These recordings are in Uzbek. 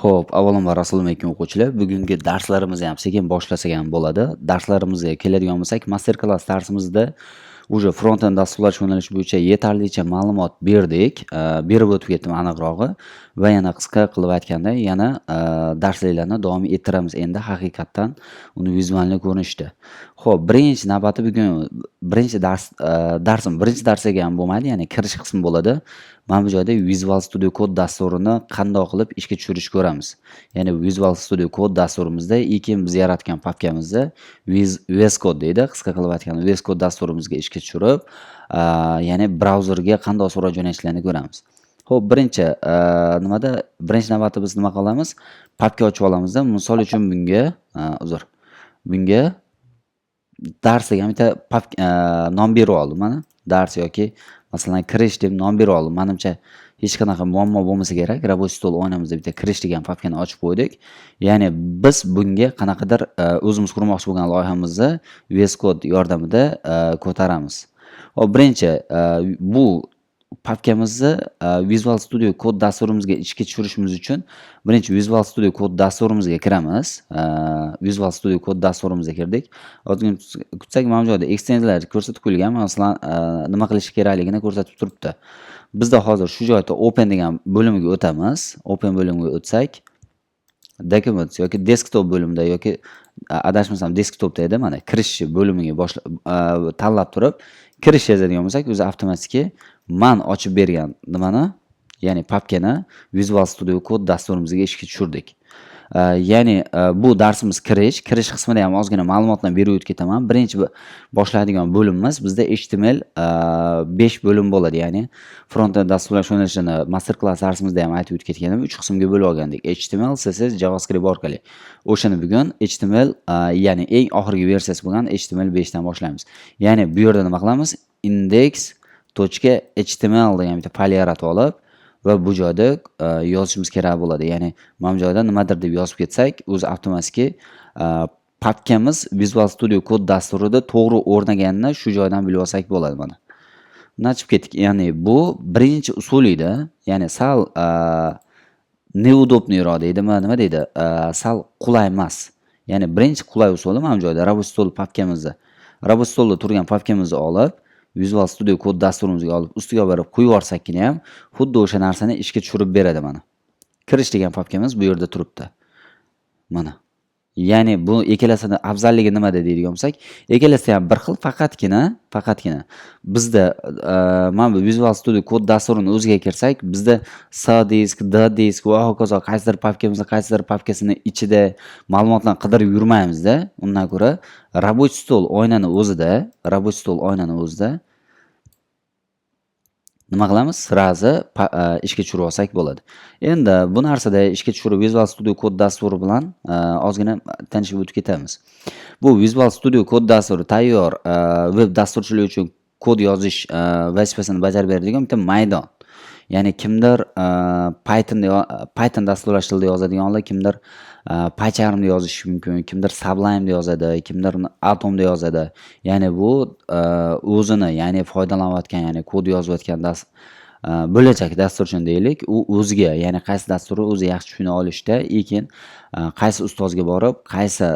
Xo'p, avvalambor assalomu alaykum o'quvchilar. Bugungi darslarimizni ham sekin boshlasak ham bo'ladi. Darslarimizga keladigan bo'lsak, master klass darsimizda уже front-end dasturlash yo'nalishi bo'yicha yetarlicha ma'lumot berdik. Berib o'tib ketdim aniqrog'i va yana qisqa qilib aytganda, yana darsliklarni davom ettiramiz endi haqiqatdan uni vizualniy ko'rinishda. Xo'p, birinchi navbatda bugun birinchi dars darsim birinchi darsiga ham bo'lmaydi, ya'ni kirish qismi bo'ladi. Mana bu joyda Visual Studio Code dasturini qandoq qilib ishga tushirishni ko'ramiz. Ya'ni Visual Studio Code dasturimizda keyin biz yaratgan papkamizda VS Code deydi, qisqa qilib aytganda VS Code dasturimizga ishga tushirib, ya'ni brauzerga qandoq so'roq jo'natishlarni ko'ramiz. Xo'p, birinchi nimada birinchi navbatda biz nima qilamiz? Papka ochib olamizda, misol uchun bunga, uzr. Bunga dars degan bitta papka nom berib oldim mana. Dars yoki masalan kirish deb nom berib oldim. Menimcha hech qanaqa muammo bo'lmasa kerak. Рабочий stol oynamizda bitta kirish degan papkani ochib qo'ydik. Ya'ni biz bunga qanaqadir o'zimiz qurmoqchi bo'lgan loyihamizni VS Code yordamida ko'taramiz. Xo'p, birinchi bu papkamizni Visual Studio Code dasturimizga ishga tushirishimiz uchun birinchi Visual Studio Code dasturimizga kiramiz. Visual Studio Code dasturimizga kirdik. Ozgina kutsak, mana bu joyda ekstenziyalar ko'rsatib qo'yilgan. Masalan, nima qilish kerakligini ko'rsatib turibdi. Bizda hozir shu joyda Open degan bo'limiga o'tamiz. Open bo'limiga o'tsak, Documents yoki Desktop bo'limida yoki adashmasam desktopda edi, mana kirish bo'limiga tanlab turib, kirish yozadigan bo'lsak, o'zi avtomatik man ochib bergan nimani, ya'ni papkani Visual Studio Code dasturimizga ishga tushirdik. Ya'ni bu darsimiz kirish, kirish qismida ham ozgina ma'lumotlarni berib o'tib ketaman. Birinchi boshlaydigan bo'limimiz bizda HTML 5 bo'lim bo'ladi. Ya'ni front-end dasturlash yo'nalishini master klass darsimizda ham aytib o'tib ketganim 3 qismga bo'lib olgandik. HTML, CSS, JavaScript orqali. O'shani bugun HTML, ya'ni eng oxirgi versiyasi bo'lgan HTML 5 dan boshlaymiz. Ya'ni bu yerda nima qilamiz? index.html degan bitta fayl yaratib olib va bu joyda yozishimiz kerak bo'ladi. Ya'ni mana bu joyda nimadir deb yozib ketsak, o'zi avtomatik papkamiz Visual Studio Code dasturida to'g'ri o'rnaganini shu joydan bilib olsak bo'ladi mana. Bundan chiqib ketdik. Ya'ni bu birinchi usul edi. Ya'ni sal неудобный roq deydimi, nima deydi? Sal qulay emas. Ya'ni birinchi qulay usuli mana bu joyda рабочий stol papkamizni, рабочий stolda turgan papkamizni olib, Visual Studio Code dasturimizga olib, ustiga borib qo'yib yuborsakkina ham xuddi o'sha narsani ishga tushirib beradi mana. Kirish degan papkamiz bu yerda turibdi. Mana. Ya'ni bu ikkalasini afzalligi nimada deydigan bo'lsak, ikkalasi ham bir xil, faqatgina bizda mana bu Visual Studio Code dasturini o'ziga kirsak, bizda C disk, D disk va hokazo qaysidir papkamizni qaysidir papkasini ichida ma'lumotlarni qidirib yurmaymizda. Undan ko'ra рабочий stol oynani o'zida, рабочий stol oynani o'zida nima qilamiz? Сразу ishga tushirib olsak bo'ladi. Endi bu narsada ishga tushirib Visual Studio Code dasturi bilan ozgina tanishib o'tib ketamiz. Bu Visual Studio Code dasturi tayyor web dasturchilik uchun kod yozish vazifasini bajarib beradigan bitta maydon. Ya'ni kimdir Python dasturlash tilida yozadiganlar, kimdir PyCharmda yozishi mumkin, kimdir Sublime'da yozadi, kimdir Atomda yozadi. Ya'ni bu o'zini, ya'ni foydalanayotgan, ya'ni kod yozayotgan bo'lajak dasturchini deylik, u o'ziga, ya'ni qaysi dasturni o'zi yaxshi tushuna olishda, keyin qaysi ustozga borib, qaysi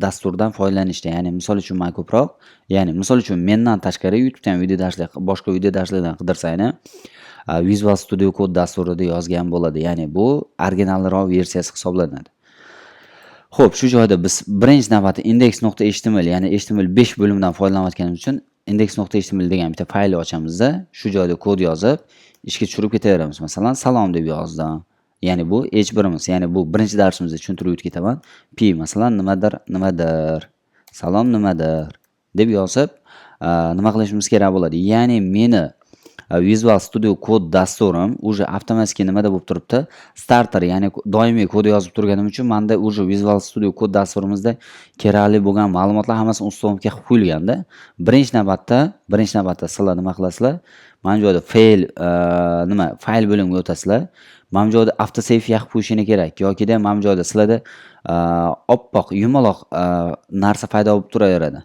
dasturdan foydalanishda, ya'ni misol uchun man ko'proq, ya'ni misol uchun mendan tashqari YouTube'da ham video darslik, boshqa video darslardan qidirsanglar, Visual Studio Code dasturida yozgan bo'ladi. Ya'ni bu originalroq versiyasi hisoblanadi. Xo'p, shu joyda biz birinchi navbatda index.html, ya'ni HTML5 bo'limidan foydalanayotganimiz uchun index.html degan bitta faylni ochamizda, shu joyda kod yozib, ishga tushirib ketaveramiz. Masalan, salom deb yozdim. Ya'ni bu H1imiz, ya'ni bu birinchi darsimizda tushuntirib o'tib ketaman. P masalan nimadir, nimadir, salom nimadir deb yozib, nima qilishimiz kerak bo'ladi? Ya'ni meni Visual Studio Code dasturim уже avtomatik nimada bo'lib turibdi? Starter, ya'ni doimiy kod yozib turganim uchun menda уже Visual Studio Code dasturimizda kerakli bo'lgan ma'lumotlar hammasi установка qilib qo'yilganda. Birinchi navbatda sizlar nima qilasizlar? Mana bu joyda fayl, nima, fayl bo'limiga o'tasizlar. Mana bu joyda autosave yoqib qo'yishing kerak yokida mana bu joyda sizlarda oppoq yumaloq narsa paydo bo'lib turaveradi.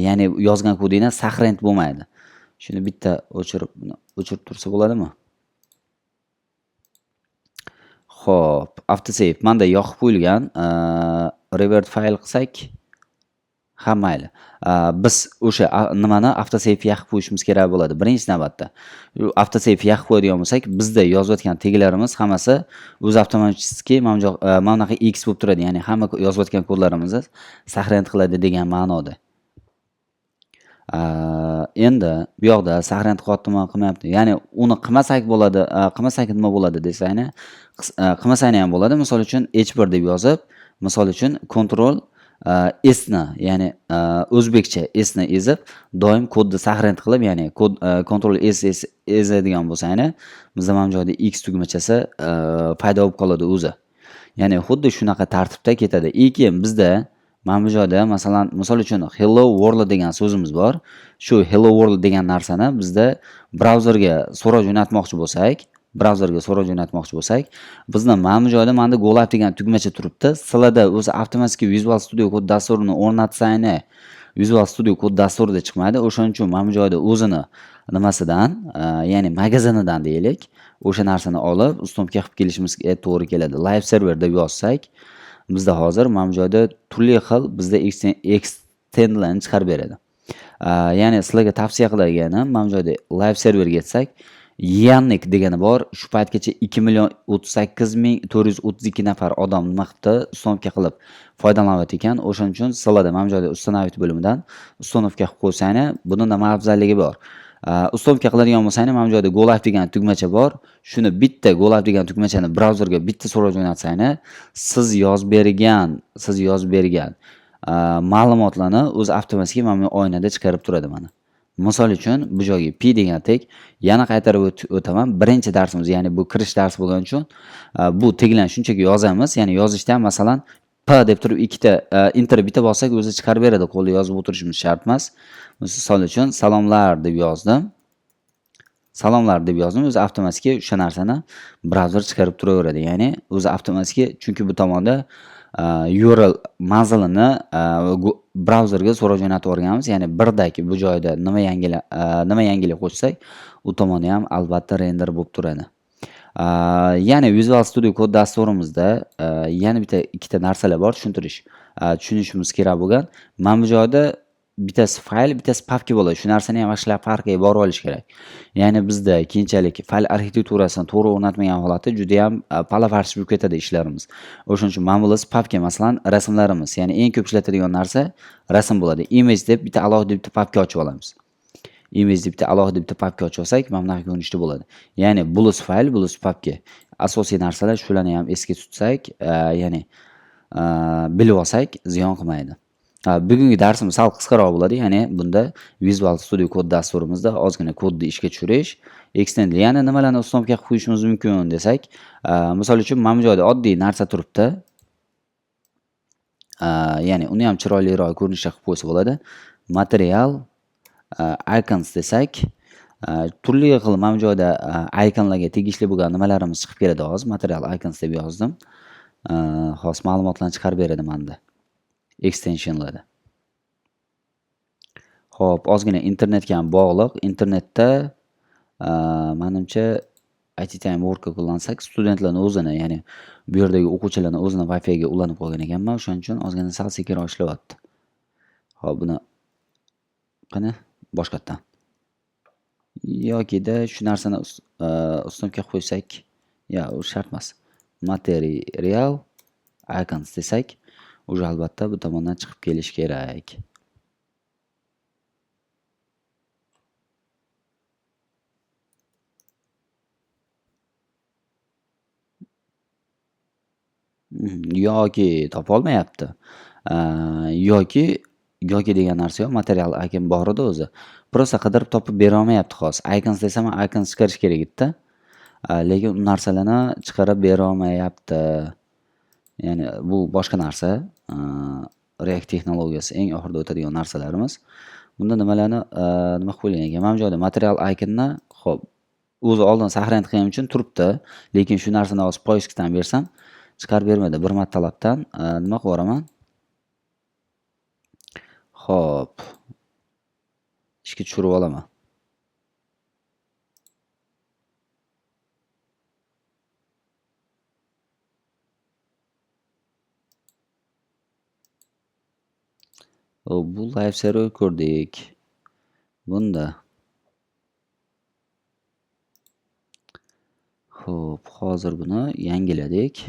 Ya'ni yozgan kodingdan сохранить bo'lmaydi. Shuni bitta o'chirib, buni o'chirib tursa bo'ladimi? Xo'p, Autosave manda yoqib qo'yilgan. Revert fayl qilsak, ha mayli. Biz o'sha nimani autosave yoqib qo'yishimiz kerak bo'ladi birinchi navbatda. Autosave yoqib qo'yadigan bo'lsak, bizda yozayotgan teglarimiz hammasi o'zi avtomatik mana bunaqa x bo'lib turadi, ya'ni hamma yozayotgan kodlarimizni saqlanib qiladi degan ma'noda. Endi bu yoqda saqlanib qilyaptimi, qilmayapti. Ya'ni uni qilmasak bo'ladi, qilmasak nima bo'ladi desangni, qilmasang ham bo'ladi. Misol uchun h1 deb yozib, misol uchun Ctrl S ni, ya'ni o'zbekcha S ni ezib, doim kodni saqlanib qilib, ya'ni kod Ctrl S S ezadigan bo'lsangni, bizda mana bu joyda X tugmachasi paydo bo'lib qoladi o'zi. Ya'ni xuddi shunaqa tartibda ketadi. Keyin bizda mana bu joyda masalan, misol uchun Hello World degan so'zimiz bor. Shu Hello World degan narsani bizda brauzerga so'rov jo'natmoqchi bo'lsak, bizni mana bu joyda mana bu Go Live degan tugmacha turibdi. Sizlarda o'zi avtomatik Visual Studio Code dasturini o'rnatsangni, Visual Studio Code dasturida chiqmaydi. O'shaning uchun mana bu joyda o'zini nimasidan, ya'ni magazinidan deylik, o'sha narsani olib uстановка qilib kelishimizga to'g'ri keladi. Live server deb yozsak, bizda hozir mana bu joyda turli xil bizda extendlarni chiqarib beradi. Ya'ni sizlarga tavsiya qilaganim, mana bu joyda live serverga ketsak, Yannick degani bor. Shu paytgacha 2 038 432 nafar odam nima qilibdi? Uстановка qilib foydalanyapti ekan. O'shaning uchun sizlarda mana bu joyda установить bo'limidan установка qilib qo'ysanglar, buni nima afzalligi bor? Установка qiladigan bo'lsanglar, mana bu joyda Go Live degan tugmacha bor. Shuni bitta Go Live degan tugmachani brauzerga bitta so'rov jo'natsanglar, siz yozib bergan ma'lumotlarni o'zi avtomatik mana bu oynada chiqarib turadi mana. Misol uchun bu joyga P degan teg, yana qaytarib o'taman. Birinchi darsimiz, ya'ni bu kirish darsi bo'lgani uchun bu teglarni shunchaki yozamiz. Ya'ni yozishda ham masalan P deb turib ikkita enter bitta bossak o'zi chiqarib beradi. Qo'lda yozib o'tirishimiz shart emas. Misol uchun salomlar deb yozdim. Salomlar deb yozdim, o'zi avtomatik o'sha narsani brauzer chiqarib turaveradi. Ya'ni o'zi avtomatik, chunki bu tomonda URL manzilini brauzerga so'rov jo'natib yuborganmiz. Ya'ni birdaki bu joyda nima yangilik qo'shsak, u tomoni ham albatta render bo'lib turadi. Ya'ni Visual Studio Code dasturimizda yana bitta ikkita narsalar bor tushunishimiz kerak bo'lgan. Mana bu joyda bittasi fayl, bittasi papka bo'ladi. Shu narsani ham yaxshilab farqiga borib olish kerak. Ya'ni bizda keyinchalik fayl arxitekturasini to'g'ri o'rnatmagan holatda juda ham pala-parcha bo'lib ketadi ishlarimiz. O'shaning uchun mana bu papka, masalan, rasmlarimiz, ya'ni eng ko'p ishlatiladigan narsa rasm bo'ladi. Image deb bitta alohida bitta papka ochib olamiz. Image deb bitta alohida bitta papka ochib olsak, mana bunaqa ko'rinishda bo'ladi. Ya'ni bulus fayl, bulus papka. Asosiy narsalar shularni ham esga tutsak, ya'ni bilib olsak ziyon qilmaydi. Bugungi darsimiz sal qisqaroq bo'ladi, ya'ni bunda Visual Studio Code dasturimizda ozgina kodni ishga tushirish, extend, ya'ni nimalarni uстановка qilib qo'yishimiz mumkin desak, misol uchun mana bu joyda oddiy narsa turibdi. Ya'ni uni ham chiroyliroq ko'rinishda qilib qo'ysa bo'ladi. Material, icons desak, turli xil mana bu joyda iconlarga tegishli bo'lgan nimalarimiz chiqib keladi hozir. Material icons deb yozdim. Hozir ma'lumotlarni chiqarib beradi menda. Extensionlarda. Xo'p, ozgina internetga ham bog'liq. Internetda menimcha IT Time Work'ga qo'llansak, studentlarning o'zini, ya'ni bu yerdagi o'quvchilarning o'zini Wi-Fi'ga ulanib qolgan ekanman, o'shaning uchun ozgina sal sekinroq ishlayapti. Xo'p, buni qani boshqatdan. Yokida shu narsani uстановка qilib qo'ysak, ya, u shart emas. Material icons desak, уже albatta bu tomondan chiqib kelish kerak. Yoki topolmayapti. Yoki degan narsa yo'q, material icon bor edi o'zi. Prosta qidirib topib bera olmayapti hozir. Icons desam ham icons chiqarish kerak edi-da. Lekin u narsalarni chiqarib bera olmayapti. Ya'ni bu boshqa narsa. React texnologiyasi eng oxirida o'tadigan narsalarimiz. Bunda nimalarni, nima qilib qo'yilgan ekan? Mana bu joyda material iconni, xo'p, o'zi oldin saqlanib qilganim uchun turibdi, lekin shu narsani hozir poiskdan bersam chiqarib bermaydi. Bir martalabdan nima qilib yuboraman? Xo'p. Ishga tushirib olaman. Bu live server ko'rdik. Bunda Xo'p, hozir buni yangiladik.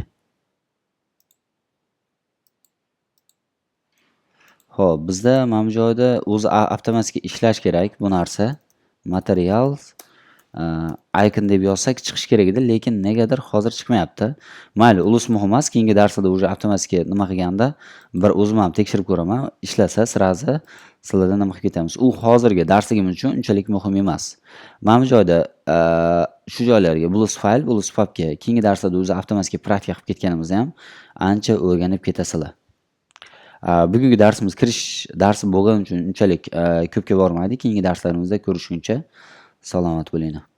Xo'p, bizda mana bu joyda o'zi avtomatik ishlash kerak bu narsa. Materials icon deb yozsak chiqish kerak edi, lekin negadir hozir chiqmayapti. Mayli, ulus muhim emas, keyingi darsda уже avtomatik nima qilganda bir o'zim ham tekshirib ko'raman. Ishlasa sразу sizlardan nima qilib ketamiz. U hozirgi darsligimiz uchun unchalik muhim emas. Mana bu joyda shu joylarga plus fayl, plus papka keyingi darslarda o'zi avtomatik praktika qilib ketganimizda ham ancha o'rganib ketasizlar. Bugungi darsimiz kirish darsi bo'lgani uchun unchalik ko'pga bormaydi. Keyingi darslarimizda ko'rishguncha salomat bo'linglar.